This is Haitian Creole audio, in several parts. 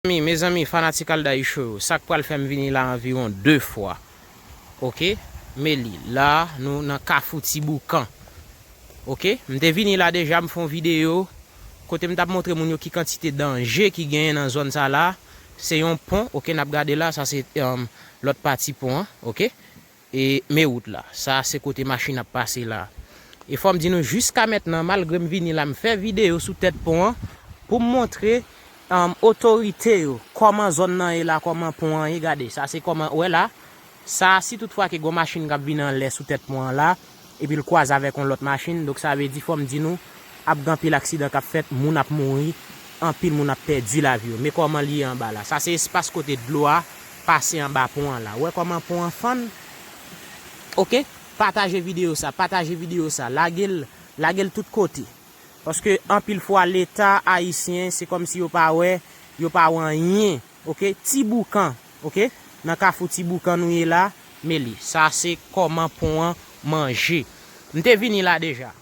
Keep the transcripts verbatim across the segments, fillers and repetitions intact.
Mezanmi, mezanmi, fanatik Aldaï Show yo, sa k pral fè m vini la anviwon de fwa. Oke? Meli, la, nou nan Kafou Ti Boukan. Oke? M te vini la deja, m fè yon videyo kote m t ap montre moun yo ki kantite danje ki genyen nan zòn sa la. Se yon pon, oke, n ap gade la, sa se, um, lòt pati pon an, oke? E, men wout la. Sa se kote machin ap pase la. E fò m di nou, jiska mentnan, malgre m vini la, m fè videyo sou tèt pon an pou m montre, um, otorite yo kòman zòn nan ye la, kòman pon an ye. Gade, sa se kòman, wè la, sa, si toutfwa ke gon machin k ap vin anlè sou tèt pon an la, epi l kwaze avèk yon lòt machin, donk sa vle di, fò m di nou, ap gen anpil aksidan k ap fèt, moun ap mouri, anpil moun ap pèdi lavi yo. Men kòman li ye anba la. Sa se espas kote dlo a pase anba pon an la. Wè kòman pon an fann? Oke? Pataje videyo sa, pataje videyo sa, lage l, lage l tout kote. Paske anpil fwa Leta ayisyen, se kòmsi yo pa wè, yo pa wè anyen. Oke? Ti Boukan, oke? Nan Kafou Ti Boukan nou ye la, Meli. Sa se kòman pon an manje. M te vini la deja.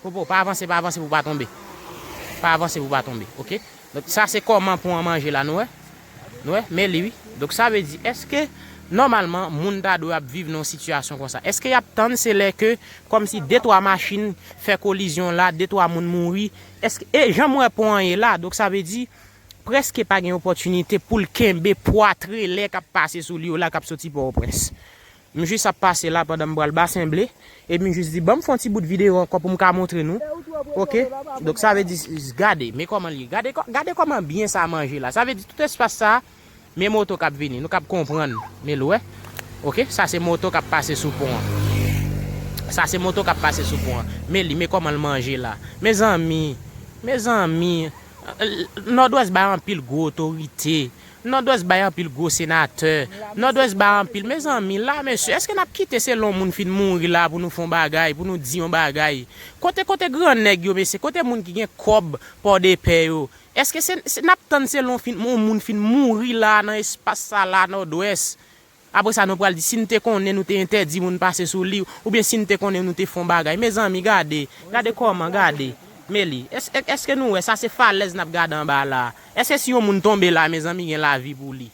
Popo, pa avanse, pa avanse pou pa tonbe. Pa avanse pou pa tonbe, oke? Donk, sa se kòman pon an manje la, nou wè? Nou wè? Meli, wi. Donk, sa vle di, èske, nòmalman, moun ta dwe ap viv nan yon sitiyasyon konsa? Èske y ap tann se lè ke, kòmsi de twa machin fè kolizyon la, de twa moun mouri? Èske, e jan m wè pon an ye la, donk, sa vle di, prèske pa gen opòtinite pou l kenbe pwa trelè k ap pase sou li yo la, k ap soti Pòtoprens. M jis ap pase la pandan m pral Basen Ble. Epi m jis di, ban m fè yon ti bout videyo ankò pou m ka montre nou. Oke? Donk, sa vle di, s- gade, men kòman li ye. Gade, kò- gade kòman byen sa manje la. Sa vle di, tout espas sa, men moto k ap vini. Nou k ap konprann. Men l wè. Oke? Sa se moto k ap pase sou pon an. Sa se moto k ap pase sou pon an. Men li, men kòman l manje la. Mezanmi, mezanmi, Nòdwès bay anpil gwo otorite. Nòdwès bay anpil gwo senatè. Nòdwès bay anpil. Mezanmi, la, mesye, èske n ap kite selon moun fin mouri la pou nou fè yon bagay, pou nou di yon bagay? Kote, kote gran nèg yo, mesye? Kote moun ki gen kòb Pòdepè yo? Èske se, se, n ap tann selon fin, yon moun fin mouri la nan espas sa la, Nòdwès? Apre sa, nou pral di, si n te konnen, nou te entèdi moun pase sou li, oubyen si n te konnen, nou te fè yon bagay. Mezanmi, gade, gade kòman, gade. Meli, èske, èske nou wè, sa se falèz n ap gade anba la. Èske si yon moun tonbe la, mezanmi, gen lavi pou li?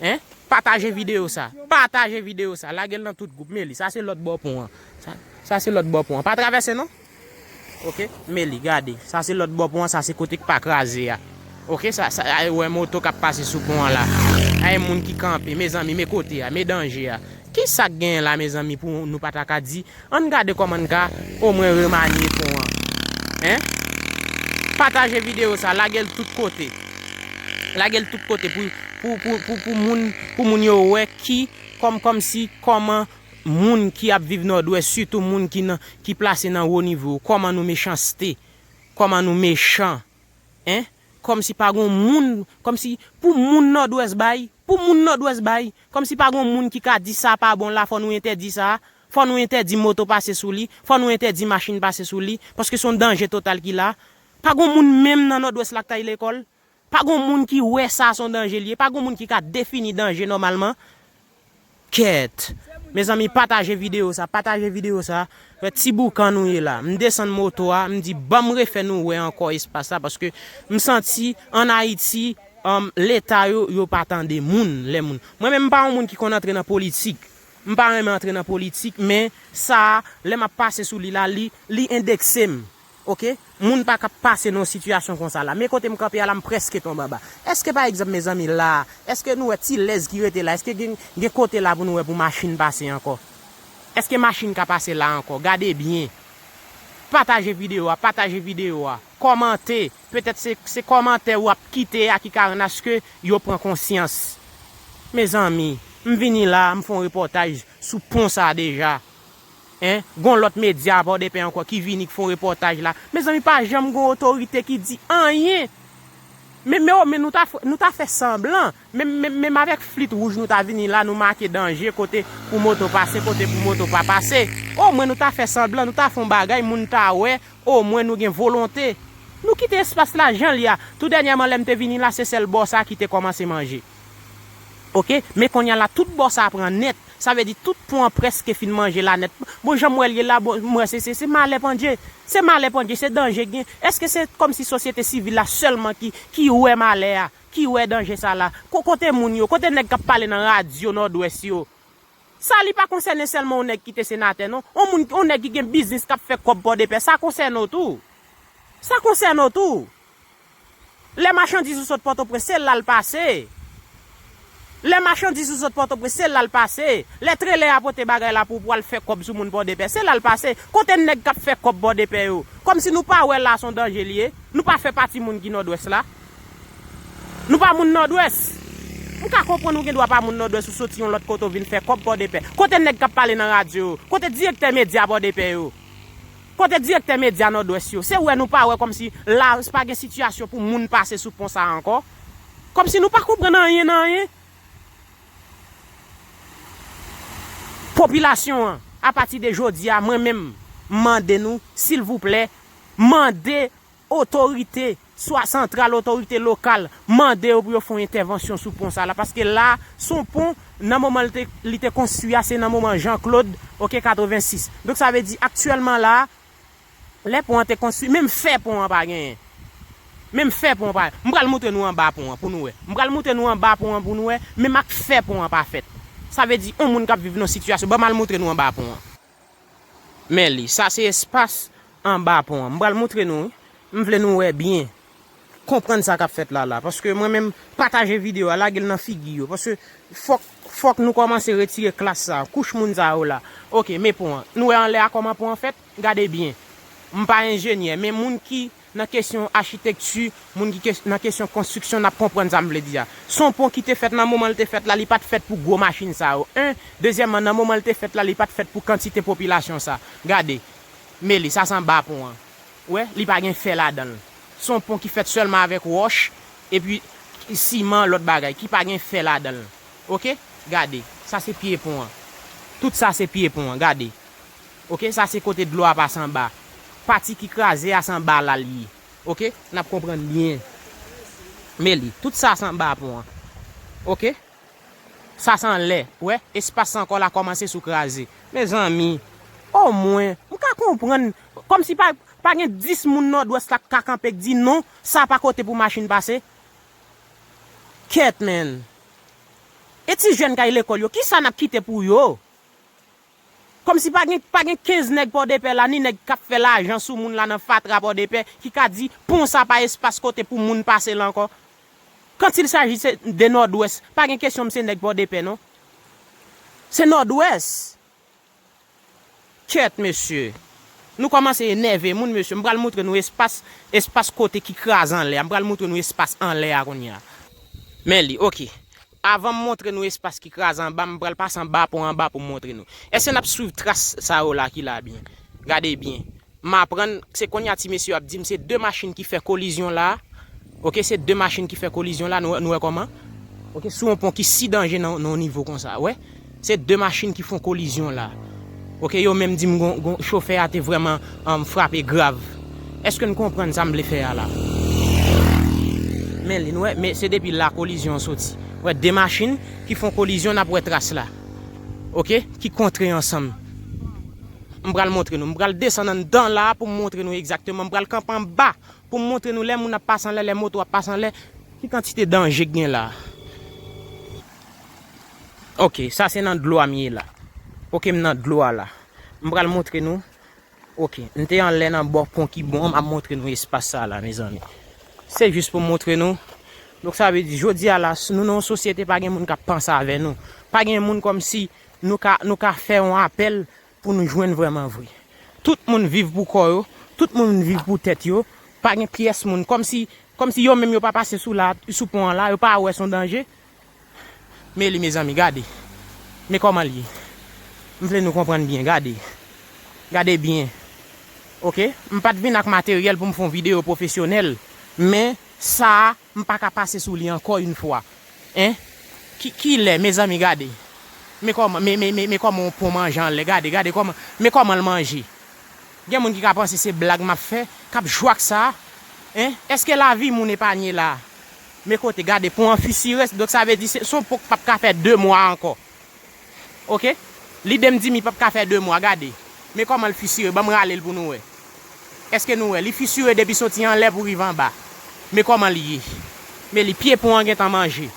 Hein? Pataje videyo sa. Pataje videyo sa. Lage l nan tout gwoup. Meli, sa se lòt bò pon an. Sa, sa se lòt bò pon an. Pa travèse non. Oke? Meli, gade. Sa se lòt bò pon an, sa se kote k pa kraze a. Oke? Sa, sa, ay, wè moto k ap pase sou pon an la. Ay, moun ki kanpe. Mezanmi, men kote a, men danje a. Ki sa k genyen la, mezanmi, pou nou pa ta ka di Ann gade kòman n ka omwen remanye pon an. Hein? Pataje videyo sa, lage l tout kote. Lage l tout kote pou, pou, pou, pou, pou moun, pou moun yo wè ki, kòm, kòmsi, kòman moun ki ap viv Nòdwès, sitou moun ki nan, ki plase nan wo nivo, kòman nou mechanste, kòman nou mechan. Hein? Kòmsi pa gon moun, kòmsi pou moun Nòdwès bay, pou moun Nòdwès bay, kòmsi pa gon moun ki ka di sa pa bon la, fò nou entèdi sa, fò nou entèdi moto pase sou li, fò nou entèdi machin pase sou li, paske se yon danje total ki la. Pa gon moun menm nan Nòdwès la k t al lekòl. Pa gon moun ki wè sa se yon danje li ye, pa gon moun ki ka defini danje nòmalman. Kèt. Mezanmi, pataje videyo sa, pataje videyo sa. Wè ti boukan nou ye la. M desann moto a, m di, ban m refè nou wè ankò espas la, paske m santi ann Ayiti, um, Leta yo, yo pa tande moun, lè moun. Mwen menm, m pa yon moun ki konn antre nan politik. M pa renmen antre nan politik, men sa, lè m ap pase sou li la, li, li endekse m. Oke? Moun pa ka pase nan yon sitiyasyon konsa la. Men kote m kanpe a la, m prèske tonbe anba. Èske, pa egzanp, mezanmi, la, èske nou wè ti lèz ki rete la? Èske gen, gen kote la pou nou wè pou machin pase ankò? Èske machin ka pase la ankò? Gade byen. Pataje videyo a, pataje videyo a. Kòmante. Petèt se, se kòmantè w ap kite a ki ka rann aske yo pran konsyans. Mezanmi, m vini la, m fè yon repòtaj sou pon sa deja. Hein? Gon lòt medya Pòdepè ankò ki vini, ki fè yon repòtaj la. Mezanmi, pa janm gon otorite ki di anyen. Men, men, oh, men nou ta, f- nou ta fè sanblan. Menm, menm, menm avèk flit wouj nou ta vini la, nou make danje kote pou moto pase, kote pou moto pa pase. Omwen nou ta fè sanblan, nou ta fè yon bagay, moun ta wè, omwen nou gen volonte. Nou kite espas la jan l ye a. Tou dènyèman, lè m te vini la, se sèl bò sa ki te kòmanse manje. Oke? Men kounye a la, tout bò sa pran nèt. Sa vle di tout pon an prèske fin manje la nèt. Bon, jan m wè l ye la, bon, m wè se, se, se malè pandye. Se malè pandye, se danje gen. Èske se kòmsi sosyete sivil la sèlman ki, ki wè malè a? ki wè danje sa la? Ko-, kote moun yo? Kote nèg k ap pale nan radyo Nòdwès yo? Sa li pa konsène sèlman yon nèg ki te senatè, non. Yon moun, yon nèg ki gen biznis k ap fè kòb Pòdepè, sa konsène w tou. Sa konsène w tou. Lè machandiz ou sot Pòtoprens, se la l pase. Lè machandiz ou sot Pòtoprens, se la l pase. Lè trelè a pote bagay la pou, pou al fè kòb sou moun Pòdepè, se la l pase. Kote nèg k ap fè kòb Pòdepè yo? Kòmsi nou pa wè la se yon danje li ye? Nou pa fè pati moun ki Nòdwès la? Nou pa moun Nòdwès? M ka konprann ou gen dwa pa moun Nòdwès, ou soti yon lòt kote, ou vin fè kòb Pòdepè. Kote nèg k ap pale nan radyo yo? Kote direktè medya Pòdepè yo? Kote direktè medya Nòdwès yo? Se wè nou pa wè kòmsi la pa gen sitiyasyon pou moun pase sou pon sa a ankò? Kòmsi nou pa konprann anyen nan anyen? Popilasyon an, apati de jodi a, mwen menm, m mande nou, silvouplè, mande otorite, swa santral, otorite lokal, mande yo pou yo fè yon entèvansyon sou pon sa la, paske la, se yon pon, nan moman li te, li te konstwi a, se nan moman Jean Claude, oke, katrevensis. Donk, sa vle di, aktyèlman la, lè pon an te konstwi, menm fè pon an pa genyen. Menm fè pon an pa. M pral montre nou anba pon an pou nou wè. M pral montre nou anba pon an pou nou wè, menm ak fè pon an pa fèt. Sa vle di, yon moun k ap viv nan sitiyasyon, ban m al montre nou anba pon an. Men li, sa se espas anba pon an. M pral montre nou, wi. M vle nou wè byen. Konprann sa k ap fèt la, la. Paske mwen menm, pataje videyo a, lage l nan figi yo. Paske fòk, fòk nou kòmanse retire klas sa, kouch moun sa yo la. Oke, men pon an. Nou wè anlè a kòman pon an fèt? Gade byen. M pa enjenyè, men moun ki nan kesyon achitekti, moun ki kes-, nan kesyon konstriksyon, n ap konprann sa m vle di a. Se yon pon ki te fèt nan moman l te fèt la, li pa t fèt pou gwo machin sa yo. En, dezyèmman, nan moman l te fèt la, li pa t fèt pou kantite popilasyon sa. Gade, men li, sa se anba pon an. Ou wè, li pa gen fè ladan l. Se yon pon ki fèt sèlman avèk wòch, epi siman, lòt bagay, ki pa gen fè ladan l. Oke? Gade, sa se pye pon an. Tout sa se pye pon an, gade. Oke, sa se kote dlo a pase anba. Pati ki kraze a se anba la l ye. Oke? N ap konprann byen. Men li, tout sa se anba pon an. Oke? Sa se anlè. Ou wè, espas sa ankò la kòmanse sou kraze. Mezanmi, omwen, m ka konprann, kòmsi pa, pa gen dis moun Nòdwès la k ka kanpe k di non, sa pa kote pou machin pase. Kèt, men. E ti jèn k al lekòl yo, kisa n ap kite pou yo? Kòmsi pa gen, pa gen kenz nèg Pòdepè la, ni nèg k ap fè lajan sou moun la nan fatra Pòdepè, ki ka di pon sa pa espas kote pou moun pase la ankò. Quand il s'agit se de Nòdwès, pa gen kesyon m se nèg Pòdepè, non. Se Nòdwès. Kèt, mesye. Nou kòmanse enève moun, mesye. M pral montre nou espas, espas kote ki kraze anlè a. M pral montre nou espas anlè a kounye a. Men li, oke. Avan m montre nou espas ki kraze anba, m pral pase anba pon anba pou m montre nou. Èske n ap swiv tras sa yo la ki la byen? Gade byen. M aprann, se kounye a ti mesye yo ap di m se de machin ki fè kolizyon la. Oke, se de machin ki fè kolizyon la, nou, nou wè kòman? Oke, sou yon pon ki si danje nan, nan yon nivo konsa, wè? Se de machin ki fè yon kolizyon la. Oke, yo menm di m gon, gon, chofè a te vrèman, um, frape grav. Èske n konprann sa m vle fè a la? Men li, nou wè, men se depi la kolizyon an soti. Wè, de machin ki fè yon kolizyon, n ap wè tras la. Oke, ki kontre ansanm. M pral montre nou. M pral desann anndan la pou m montre nou egzakteman. M pral kanpe anba pou m montre nou lè moun ap pase anlè, lè moto ap pase anlè, ki kantite danje k gen la. Oke, sa se nan dlo a m ye la. Oke, m nan dlo a la. M pral montre nou. Oke, m te anlè nan bò pon ki bon an, m ap montre nou espas sa la, mezanmi. Se jis pou m montre nou. Donk, sa vle di, jodi a la, s-, nou nan yon sosyete, pa gen moun k ap panse avè nou. Pa gen moun kòmsi nou ka, nou ka fè yon apèl pou nou jwenn vrèman vre. Tout moun viv pou kò yo, tout moun viv pou tèt yo, pa gen pyès moun, kòmsi, kòmsi yo menm yo pa pase sou la, sou pon an la, yo pa wè se yon danje. Men li, mezanmi, gade. Men kòman l ye. M vle nou konprann byen, gade. Gade byen. Oke? M pa t vin ak materyèl pou m fè yon videyo pwofesyonèl, men sa a, m pa ka pase sou li ankò yon fwa. En? Ki, kilè, mezanmi, gade. Men kòman, men, men, men, men kòman yon pon manje anlè, gade, gade kòman, men kòman l manje. Gen moun ki ka panse se blag m ap fè, k ap jwe ak sa. En? Èske lavi moun epanye la? Men kote, gade, pon an fisire, donk sa vle di se, se yon pon k p ap ka fè de mwa ankò. Oke? Lide m di m li p ap ka fè de mwa, gade. Men kòman l fisire, ban m rale l pou nou wè. Èske nou wè? Li fisire depi soti anlè pou rive anba. Men kòman l ye. Men li pye pon an gentan manje.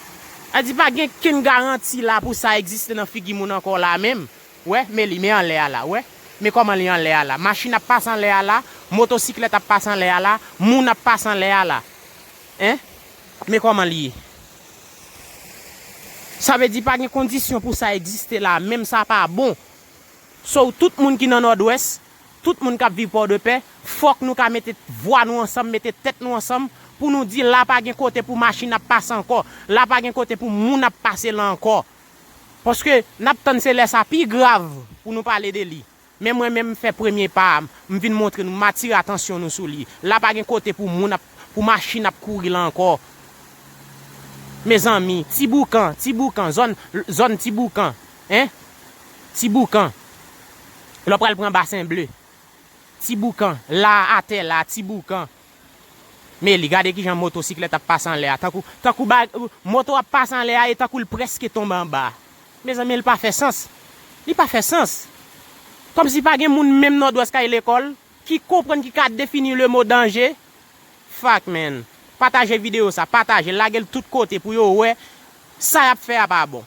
A di pa gen kenn garanti la pou sa egziste nan figi moun ankò la menm. Wè, men li, men anlè a la, wè. Men kòman li anlè a la. Machin ap pase anlè a la, motosiklèt ap pase anlè a la, moun ap pase anlè a la. Hein? Men kòman li ye. Sa vle di pa gen kondisyon pou sa egziste la, menm sa pa bon. So, tout moun ki nan Nòdwès, tout moun k ap viv Pòdepè, fòk nou ka mete vwa nou ansanm, mete tèt nou ansanm, pou nou di la pa gen kote pou machin ap pase ankò, la pa gen kote pou moun ap pase la ankò. Paske n ap tann se lè sa pi grav pou nou pale de li. Men mwen menm m fè premye pa a, m vin montre nou, m atire atansyon nou sou li. La pa gen kote pou moun ap, pou machin ap kouri la ankò. Mezanmi, Ti Boukan, Ti Boukan, zòn, zòn Ti Boukan, hein? Ti Boukan. Lè w pral pran Basen Ble. Ti Boukan, la atè la, Ti Boukan. Men li, gade kijan motosiklèt ap pase anlè a. Tankou, tankou ba, moto ap pase anlè a e tankou l prèske tonbe anba. Mezanmi, li pa fè sans. Li pa fè sans. Kòmsi pa gen moun menm Nòdwès k al lekòl ki konprann, ki ka defini le mo danje. Fuck, man. Pataje videyo sa, pataje, lage l tout kote pou yo wè sa y ap fè a pa bon.